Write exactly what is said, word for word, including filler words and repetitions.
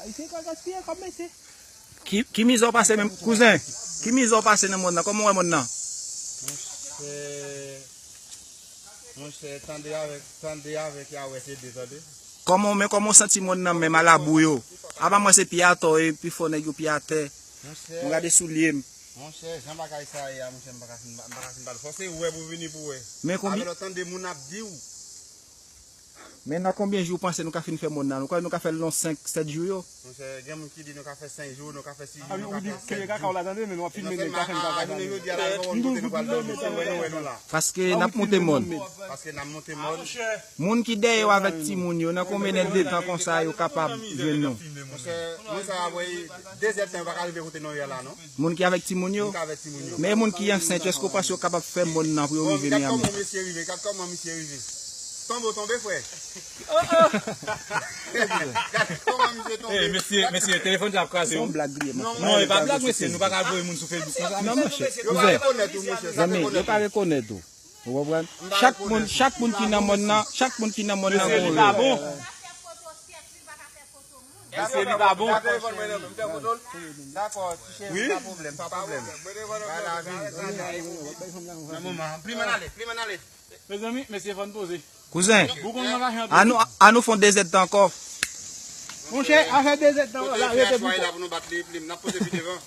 Ayisyen ka gaspiye kòb mesye. Ki, ki mizè w pase menm, kouzen? Ki mizè w pase nan mòn nan? Kòman w wè mòn nan? Monchè, monchè, tande avèk, tande avèk Yahweh se de, tande. Kòman, men kòman w santi mòn nan menm a labou yo? Apa mwen se pye atò e pifò nèg yo pye atè. Monchè, mwen gade soulye m. Monchè, jan bagay sa ye a, monchè, m pa ka fin, m pa ka fin pale. Fò se wè pou vini pou wè. Men konbyen? Avè lòt tande moun ap di w. Men nan konbyen jou w panse nou ka fin fè mòn nan? Nou kwè nou ka fè l nan senk, sèt jou yo? Monchè, gen moun ki di nou ka fè senk jou, nou ka fè sis jou, nou ka fè sèt jou. Kaka w la tande, men nou ap filme nèg ka fè kaka. Jounen jodi a la, nou pa konn kote nou pral dòmi, se wè nou wè nou la. Paske n ap monte mòn. Paske n ap monte mòn. Moun ki dèyè yo avèk timoun yo, nan konbyen nèt de tan konsa yo kapab jwenn nou? Monchè, moun sa yo ap wè de zèdtan yo pa ka rive kote nou ye la, non. Moun ki avèk timoun yo? Moun ki avèk timoun yo. Men moun ki ansent yo, èske w panse yo kapab fè mòn nan pou yo rive Miami? Gad kòman mesye rive, gad kòman mesye rive. Tonbe w tonbe, frè. Gad kòman misye tonbe. Mesye, mesye, telefòn sa ap kraze. Se yon blag li ye, monchè. Non, e pa blag, mesye. Nou pa ka voye moun sou Facebook konsa. Non, monchè. Yo pa rekonèt ou, monchè. Sa te konnen. Zanmi, yo pa rekonèt ou. Ou konprann? Chak moun, chak moun ki nan mòn nan, chak moun ki nan mòn nan gon rèv. Mesye, li pa bon. Mesye, li pa bon. Dakò, ti cheri, pa pwoblèm, pa pwoblèm. Bay la, vini, vini. Nan moman, plim ann ale, plim ann ale. Mezanmi, mesye, fò n poze. Kouzen, an nou, an nou fè yon de zèdtan ankò. Monchè, afè de zèdtan la, rete pou kò. Pou nou bat li, plim, n ap poze pi devan.